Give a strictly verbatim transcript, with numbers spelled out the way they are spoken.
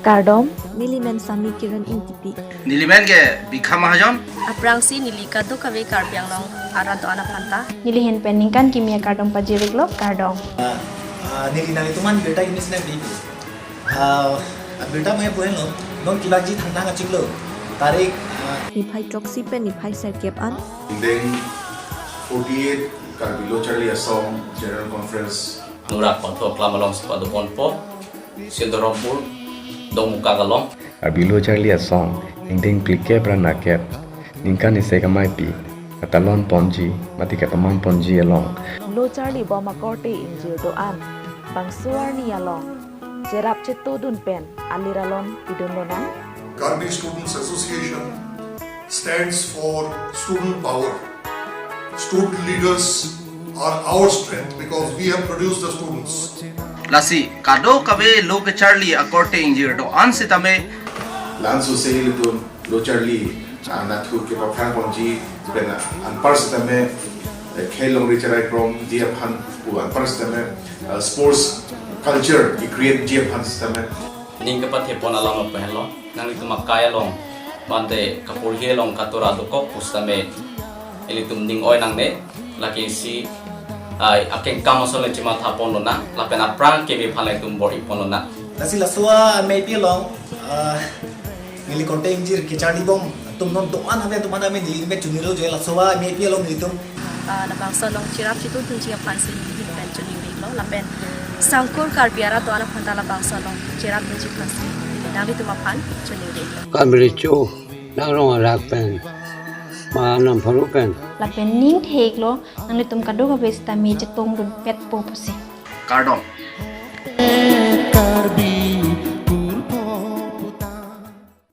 Kardom. Neli men Sami Kiran Ingtipi. Neli men ke Bikha Mahajon. Aphrangsi neli kadokave Karbi Anglong arat do-an aphanta neli ahin pen ningkan kimi akardom pajir-iklo, kardom. Ah, ah, neli nanglitum aphan birta kimi sinang di. Ah, birta mai pu henlo, non kelangji thangthang achiklo. Tarik, ah, niphai throksi pen niphai sirkep an. Ingdeng forty-eight Karbi Lo Charli Asong General Conference. Nurak pangthok lam alongsi padoponpo, Sindorompur, Dongmukak along. Karbi Lo Charli Asong, ingdeng phlikep ra nakep, ningkan isi kamaipi, katalon ponji, mate kapaman ponji along. Lo Charli bom akorte ingjir do-an, bangso arni along cherap chetodun pen alir alon pidun lonang. Karbi Students Association stands for student power. Student leaders are our strength because we have produced the students. Lasi kadokave lo kecharli akorte ingjir do-an sitame. Laso si ilitum Lo Charli, ah, nathu kepaphrang ponji pen anpar sitame, eh, khei longri cherai krongji aphan pu anpar sitame, ah, sports culture i-create ji aphan sitame. Ning kepathe pon alam pen henlo, nanglitum akai along, bante kaporhi along katora dokok pusitame, ilitum ning oi nangne, lake isi, ai, akengkam ason le chematha pon lonang, lapen aphrang kimi aphan le ilitum bor-i pon lonang. Lasi laso ameipi along, ah, neli korte ingjir kecharli bom atum non do-an ave, atum an ave, neli me chunilo je laso ameipi along nelitum. Ah, labangso along cherap chetodunji aphansi neli pen choningri-iklo, lapen sangkur Karbi arat do-an aphanta labangso along cherapdunji aphansi nanglitum aphan choningri-iklo. Kamricho, nangrong arak pen, ma nam pharu pen. Lapen ning thek-iklo, nanglitum kadokave sitame chetongdunpetpo pusi. Kardom. Karbi